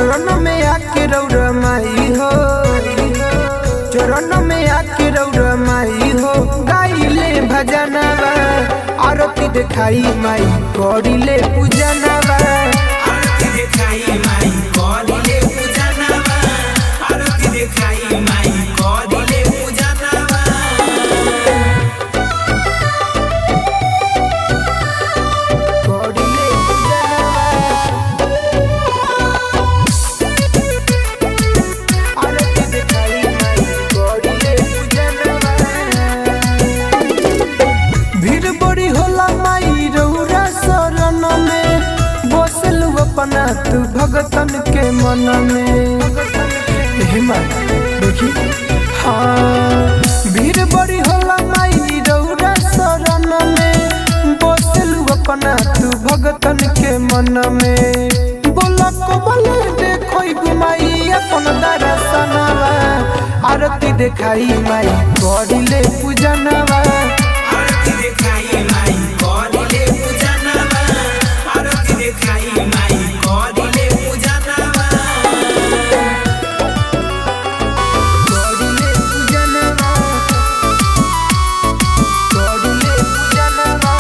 चरण में आके रौरा माई हो, चरण में आके रौरा माई हो, गाइले भजनवा आरती देखाई माई करिले पूजनवा। आरती देखाई माई करिले पूजनवा, आरती देखाई माई करिले पूजनवा। करिले पूजनवा, आरती देखाई माई करिले पूजनवा। भीड़ बड़ी होला माई रौरा शरण में, बसलू अपना तू भगतन के मन में। हे माई देखी, हाँ भीड़ बड़ी होला माई रौरा शरण में, बसलू अपना तू भगतन के मन में। बोला को बोले देखो माई अपन दर्शनवा, आरती देखाई माई करिले पूजनवा। आरती देखाई माई करिले पूजनवा, आरती देखाई माई करिले पूजनवा। करिले पूजनवा, करिले पूजनवा।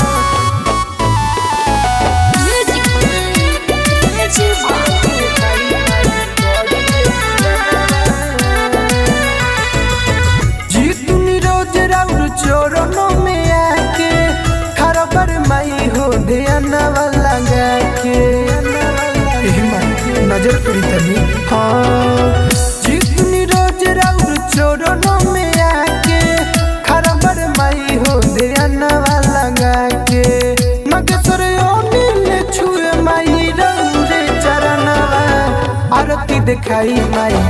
Music by जीतुनी रोज राउर चरणों में आके खरबर माई हो ध्यानवा लगा के। हे माई नजर करी तनी, हाँ जीतुनी रोज राउर चरणों में आके खरबर माई हो ध्यानवा लगा के। मगसर अनिल छुए माई रौरे चरणवा, आरती देखाई माई